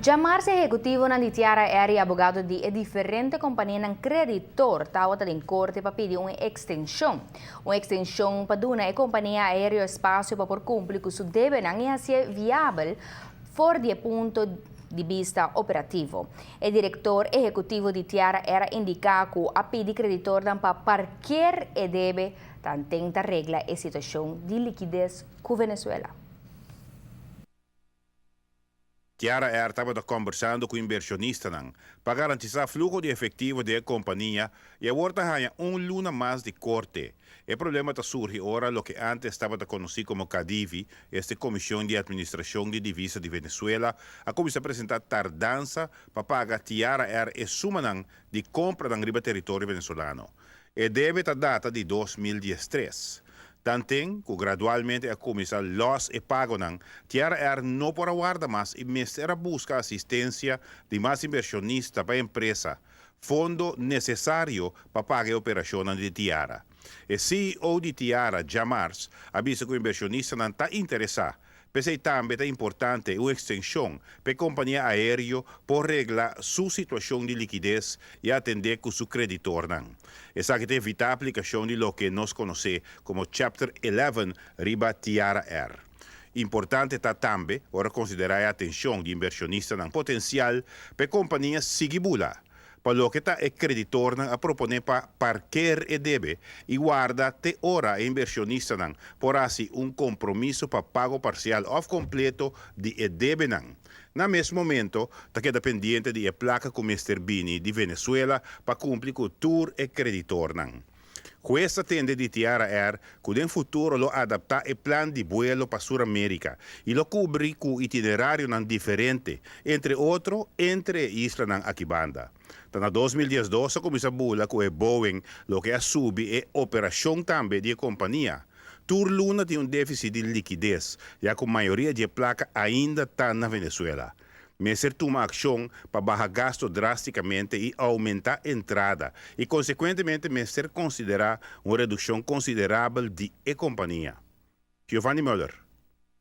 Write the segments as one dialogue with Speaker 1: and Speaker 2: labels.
Speaker 1: Djamars ehekutivonan di Tiara Air i abogado di e diferente kompanianan kreditor tabata den korte pa pidi un ekstenshon. Un ekstenshon pa duna e kompania aereo espasio pa por kumpli ku su debenan i hasié viabel for di e punto di bista operativo. E direktor ehekutivo di Tiara Air a indiká ku a pidi kreditornan pa parker e debe tanten ta regla e situashon di likides ku Venezuela.
Speaker 2: Tiara Air tabata kòmbersando ku inbershonistanan pa garantisá fluho di efektivo den e kompania i awor ta haña un luna mas di korte. E problema ta surgi ora loke ántes tabata konosí komo Cadivi, este Komishon di Atministrashon di Divisa di Venezuela, a kuminsá presentá tardansa pa paga Tiara Air e sumanan di kompranan riba teritorio venezolano. E debe ta data di 2013. Tanten ku gradualmente a kuminsá lòs e pagonan, Tiara Air no por a warda mas i mester a buska asistensia di mas invershonista pa e empresa, fondo nesesario pa paga e operashonnan di Tiara. E CEO di Tiara, djamars, a bisa ku invershonistanan ta interesá. P'esei tambe ta importante un ekstenshon p'e kompania aéreo por regla su situashon di likides i atendé ku su kreditornan. Esaki ta evitá aplikashon di loke nos konosé komo Chapter 11 riba Tiara Air. Importante ta tambe ora konsiderá e atenshon di inbershonistanan potensial p'e kompania sigui bula. Pa loke ta e kreditornan a proponé pa parker e debe i warda te ora e inbershonistanan por hasi un kompromiso pa pago parsial òf kompleto di e debenan. Na mes momento ta keda pendiente di e plaka ku mester bini di Venezuela pa kumpli ku tur e kreditornan. Hues ta tende di Tiara Air ku den futuro lo adaptá e plan di buelo pa Sur Amerika i lo kubri ku itinerarionan diferente, entre otro entre e islanan akibanda. Ta na 2012 a kuminsá bula ku e Boeing loke a subi e operashon tambe di e kompania. Tur luna tin un défisit di likides, ya ku mayoria di e plaka ainda ta na Venezuela. Mester tuma akshon pa baha gasto drástikamente i oumentá entrada i konsekuentemente mester konsiderá un redukshon konsiderabel di e kompania. Giovanni Muller,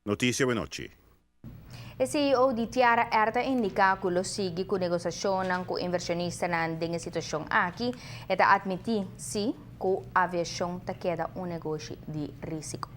Speaker 2: Notisia Wenochi.
Speaker 1: E CEO di Tiara Air ta indiká ku lo sigui ku negosiashonnan ku invershonistanan den e situashon aki. E ta atmití si ku aviashon ta keda un negoshi di risiko.